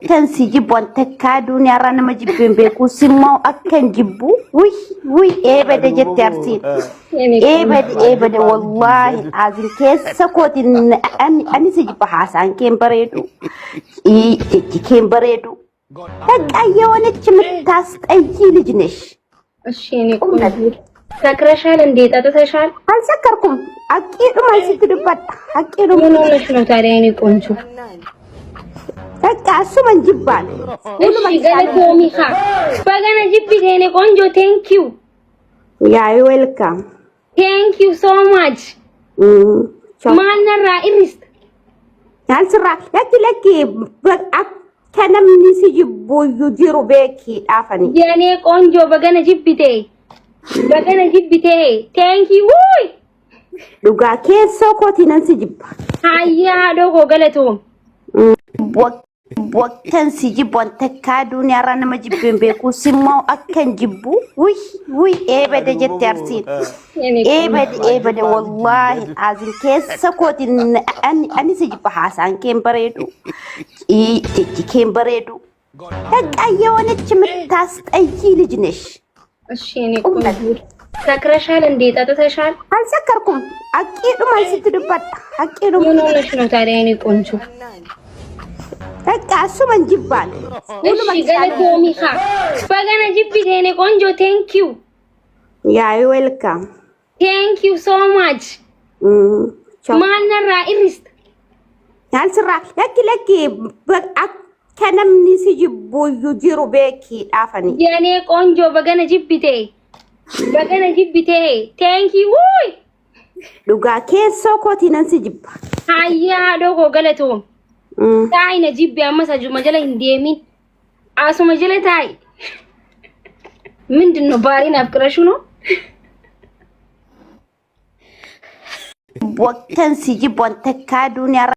Akkan si jibbu an takkaa duniyaarraa nama jibbu hin beeku simmoo akkan jibbu wuy wuy eebade jette arsiin eebade eebade wallaahi azin keessa kootiin ani si jibba haasaan keen bareedu jechi keen bareedu በቃ የሆነች የምታስጠይ ልጅ ነሽ። እሺ እኔ ቆንጆ ሰክረሻል እንዴ? ጠጥተሻል? አልሰከርኩም። አቂዱም አንስትዱበት አቂዱም ምን ሆነሽ ነው ታዲያ የኔ ቆንጆ? በቃ እሱ መንጅባል እሺ galatoomi baga na jibbite የኔ ቆንጆ thank you yeah welcome thank you so much ማነራ ኢሪስት አልስራ ለኪ ለኪ akka namni si jibbuyyuu jiru beeki dhaafani. የኔ ቆንጆ baga na jibbite baga na jibbite thank you ውይ Dhugaa keessoo kootii nan si jibba. ሀያ haadhoo koo galatoom Akkan si jibbu an takkaa duniyaarraa nama jibbu hin beeku simmoo akkan jibbu wuy wuy eebade jette arsiin eebade eebade wallaahi azin keessa kootiin ani si jibba haasaan keen bareedu jechi keen bareedu በቃ የሆነች የምታስጠይ ልጅ ነሽ። እሺ እኔ ቆንጆ ሰክረሻል እንዴ? ጠጥተሻል? አልሰከርኩም። አቂዱም አንስትዱበት አቂዱም ምን ሆነሽ ነው ታዲያ የኔ ቆንጆ? በቃ እሱ መንጅባል እሺ galatoomi baga na jibbite የኔ ቆንጆ thank you yeah welcome thank you so much ማነራ ኢሪስት አልስራ ለኪ ለኪ akka namni si jibbuyyuu jiru beeki dhaafani. የኔ ቆንጆ baga na jibbite baga na jibbite thank you ውይ Dhugaa keessoo kootii nan si jibba. ሀያ haadhoo koo galatoom taa'i na jibbe ammas ajuma jala hin deemin asuma jala taa'i ምንድን ነው ባሪን አፍቅረሽው ነው? Akkan si jibbu an takkaa duniyaarraa